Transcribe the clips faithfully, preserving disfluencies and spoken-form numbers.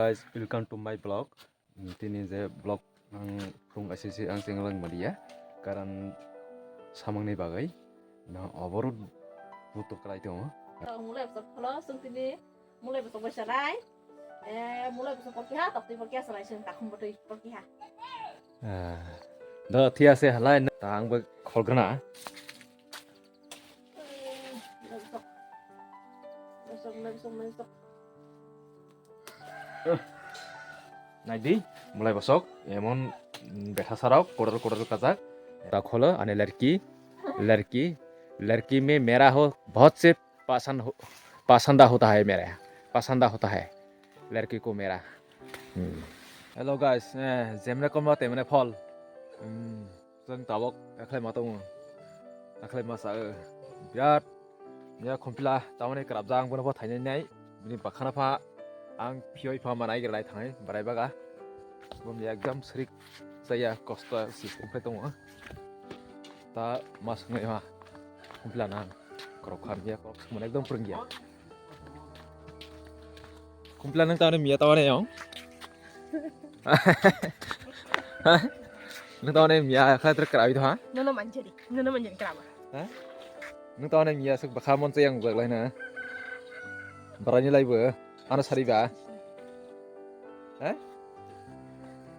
Guys, welcome to my vlog. Tini je vlog ang phung asisi ang chenglang maliya, karan samangni bagwi no oborot buto kalai tongo. Mulai bwswk pholo, swng tini mulai bwswk bai sanai. Eh, mulai bwswk porki ha, tokti porki ha, sanai swng takhum bwtwi porki ha. Ah, do thia se halai na ta ang bo kholgana. Naidi, mulai bosok, emon, mm, betha sarok, kodor kodor kajak. Ta kholo, ane lerki, lerki, lerki me mera ho, bahut se pasan ho, pasanda hota hai mere, pasanda hota hai, lerki ko mera. Hmm. Hello guys, eh, jemne komla temne phol. Hmm. Chwng tabok ekhlai ma tongo. Ekhlai ma sa, eh, birat. Ya khumpila tamani kwrapjak ang bono pho thainai nai. Bini bakhana pha ang phiyoi pha manai granai thangai barai baga. Bum ya ekdam srik saya kosto si khumpilai tongo. Ta mas ngai ma khumpila nang. Korok kham ya korok sumon ekdam phrwngya. Kumpla nang tawne miya tawne yong. Nang tawne miya kha ter kra bidha. Nono manjari, nono manjari kra ba. Ha? Nang tawne miya suk bakha mon yang jak laina. Barani lai bo, ano sari ba. Ha?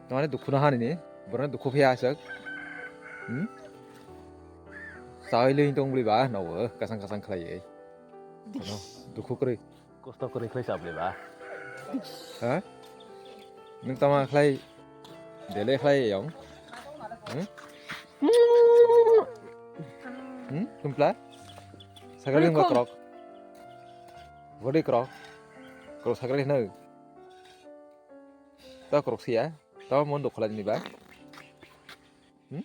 Tawne dukhu na hani ni, borane dukhu phiya suk. Hmm? Sawi lui tong bli ba, no, kasang kasang khlai. Dukhu kri. Kosto kwrwi khlai chap le ba. Ha? Nwng tama khlai? Dele khlai yong? Hmm? Hmm? Kumpla? Sakali nungba krok. Body krok. Krok sakali nung. Ta krok siya. Ta mon do khlai ni ba. Hmm?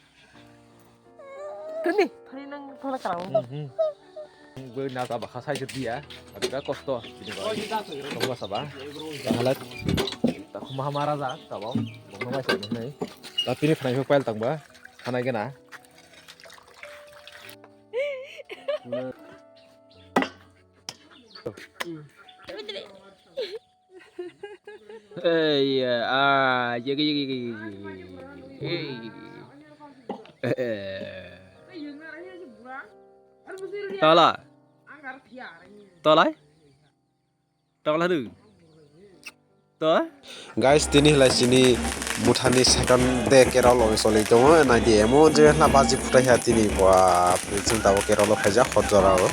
Kani? Thani nang thana karang. Hmm, hmm. Bo na ta bakha sai dia. Abi ka kosto. Bini ba. Tongba saba. Tahala. Ta khuma hamara ja. Tabang. Bongno mai sai nai. Tapi ni phanai pail tangba. Phanai gana. Ei, ah, yegi, yegi, yegi, yegi. Ei. Eh, eh. Tala. Tala? Tala du. To? Guys, tini hilai sini muthani second day kerol o choli tongo, naidi emon je hla baji phutai ha tini, bap. Chwng tabuk kerolo phaijak hor jora o.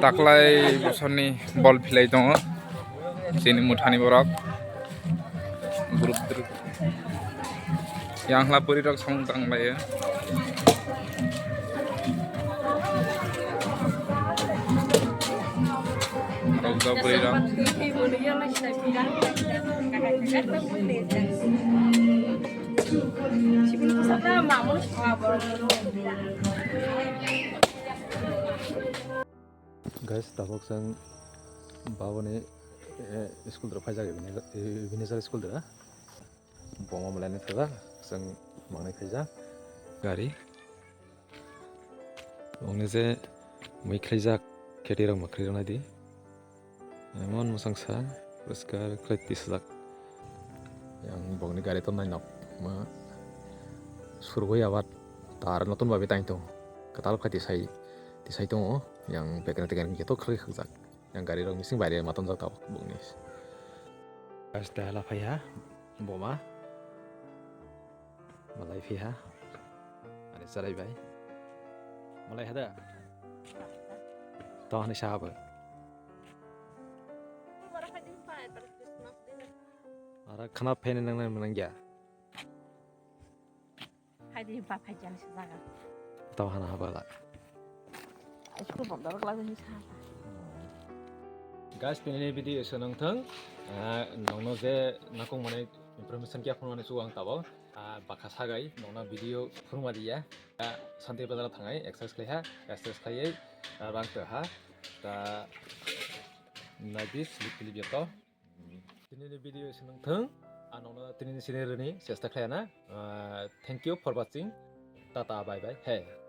Taklai bosorni bol philai tongo chini muthani borok. Group, group. Yang hla puri rok song tang lai. Rok do puri rok. Guys, tabuk chwng baboni, eh, school dora phaijak, Ebenezer, Ebenezer school dora. Boma malaina thajak, chwng mangnai khaijak gari. Bongni je mui khlaijak, kheti rok mwkhri rok naidi. Emon mwchangsa, poriskar khlai tisajak. Yang bongni gari tongnai nok ma surgwi abat tar notun babi tang tongo. Kwtal khlai tisai, tisai tongo. Yang bekna tekna khe tok khlai khakjak. Yang gari rok bising baire ma tonjak tabuk bongni. Guys, da la phaiha, boma. Malai phiha. Ani charai bai. Malai hada. To hani sahabo. Ara khana phene nang nang nang ya. Hai di ba phai jani sa jaga. To hana haba la. School bondorok lagwi sa. Guys, tini video se nang thang. Ah, nongno je nakong mane information kya phone mane suang tabo. Ah, bakha sagai nongna video phurma diya. Ah, Santi Bazar thangai exercise khlai ha, exercise khlai ei, ah, bang to ha. Ta nagis lip lip yato. Tini ni video se nang thang. Ah, nongno tini ni sini rani chesta khlai na. Ah, thank you for watching. Tata, bye bye. Hey.